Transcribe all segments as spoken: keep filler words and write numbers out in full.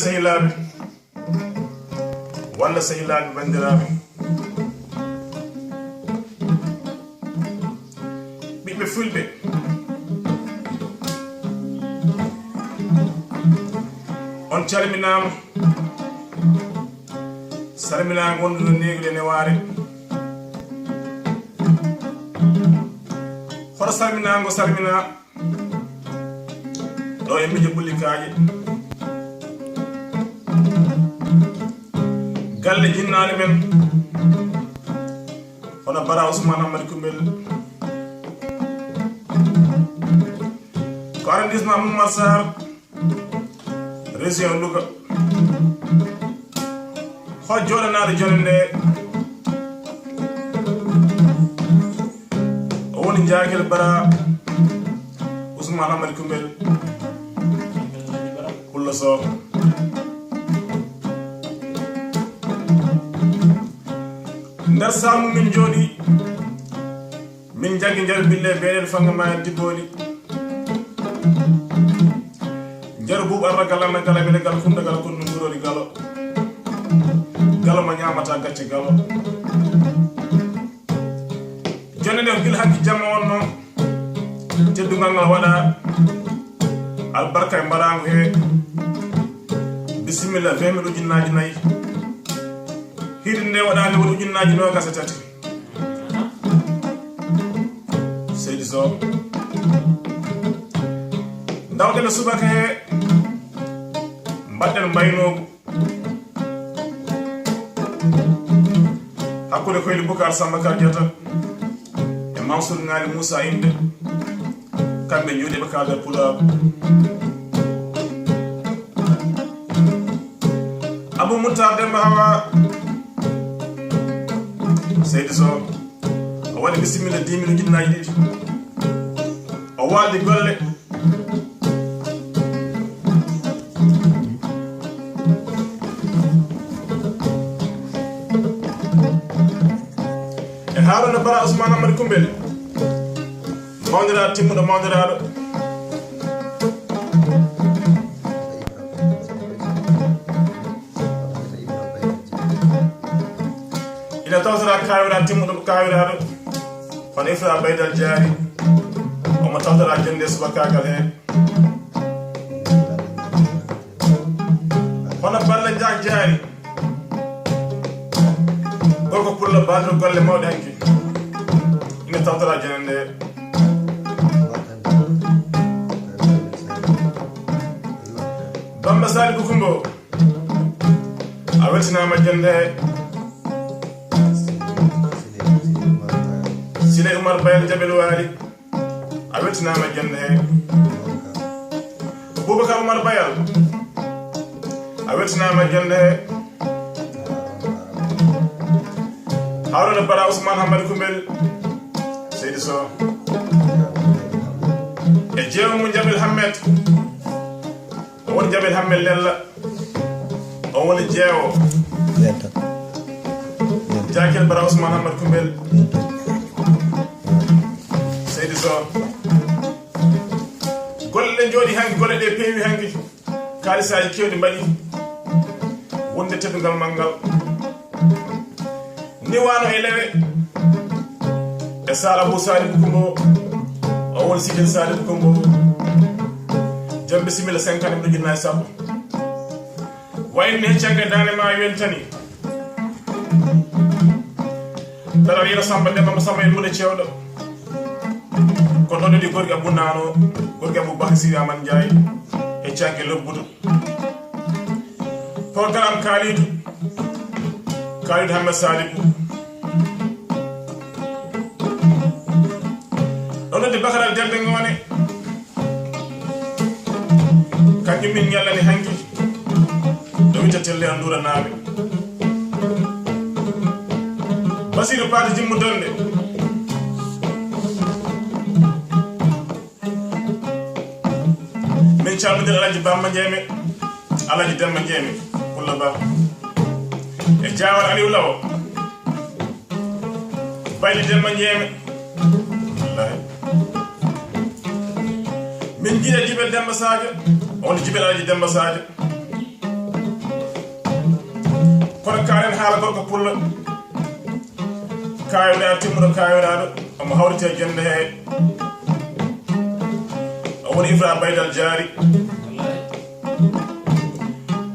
Sehilaaɓe, walla sehilaaɓe, banndiraaɓe, ɓiɓɓe fulɓe, on calminaama. Salminaango wondude neegude newaare. Hoto salminaango salmina ɗo e miijo ɓulli kaaƴe. Galle jinnaale men, hono Bara Ousmane Amadou Koumbel. Ko arrondissement Moumar Sarr, région Louga. Ho jooɗanaade jone nde, o woni Jaakel Bara Ousmane Amadou Koumbel, Pullo Sow. Nder saamu min njooɗi, min njaggi njaru bille beeɗen fanga ma dibbooli. Njaru buubu arra gala na gala bele gal kunda gala kundu ngurori galo. Galo ma ñaamata gacce galo. Jone nde gila hakki jamma wonno. Teddungal ngal waɗa albarka e mbaɗaango he. Bisimilla, vingt mille ujunnaaji nayi. Hiɗi nde waɗaani woni ujunnaaji noogas e tati. Seydi Sow. Ndawten e subaka he, mbaɗɗen mbaynoogu hakkunde Koyli Bukar Samba Kadiata e Mansour Ngali Moussa Inde. Kamɓe njuuɗe ɓe kaalda Pulaar. Abou Moutar Demba Hawa. Seydi Sow. O waɗi bisimilla dix mille ujunnaaji ɗiɗi. O waaldi golle. E Haruna Bara Ousmane Amadou Koumbel. Mawniraaɗo timmuɗo mawniraaɗo. Ina tawtora kaawiraaɗo timmuɗo kaawiraaɗo. Hono Ifra Baydal Jaari. Omo tawtora jonnde subakaagal heen. Hono Balla Jaak Jaari. Gorko pullo baalɗo golle mawɗe hanki. Ina tawtora jonnde. Bamba Saliou Boukoumbo. A weltinaama jonnde. Sile Oumar Bayal Jabel Waali. A weltinaama jonnde he. Boubacar Oumar Bayal. A weltinaama jonnde he. Harouna Bara Ousmane Hamadi Koumbel. Seydi Sow. E jeewo mum Jabel Hammet. O woni Jabel Hammet Lella. O woni jeewo. Jakel Bara Ousmane Hamadi Koumbel. Seydi Sow. Golle ɗe njooɗi hanki, golle ɗe peewi hanki. Kaalisaaji keewɗi mbaɗi. Wonde teddungal manngal. Ni wano e lewe. E Sara Abou Saliou Boukoumbo. O woni Sidel Saliou Boukoumbo. Jom bisimilla cinquante mille ujunnaaji sappo. Wayne cagga daande ma yentani. Dara yino Samba Demba mo Samba en mune cewɗo. Ko ɗon ɗi gorga bunano, gorga Abou Bakar Sidi Aman Ndiaye. E cagge lobbudu. Programme Kalidou. Kalidou Hammet Sadibou. Ɗon ɗi Bakaral Dembe Ngone. Kanƴum min ñallani hanki. No witta telle an nduuranaaɓe. Basiru Paate Jimmu Donde. Min calmodira Alaji Bamba Jeeme, Alaji Demba Jeeme, Kulla Ba. E Jaawal Aliou Law. Bayli Demba Jeeme. Wallahi. Min jiiɗa Jibel Demba Sadio. On Jibel Alaji Demba Sadio. Kono kaalen haala gorko pullo. Kaayoɗaa timmuɗo kaayoɗaaɗo, omo hawriti e jonnde hee. O woni Ifra Baydal Jaari.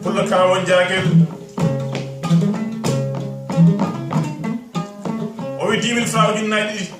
Pullo Kaawon Jaakel. O wi dix mille francs, ujunnaaji ɗiɗi.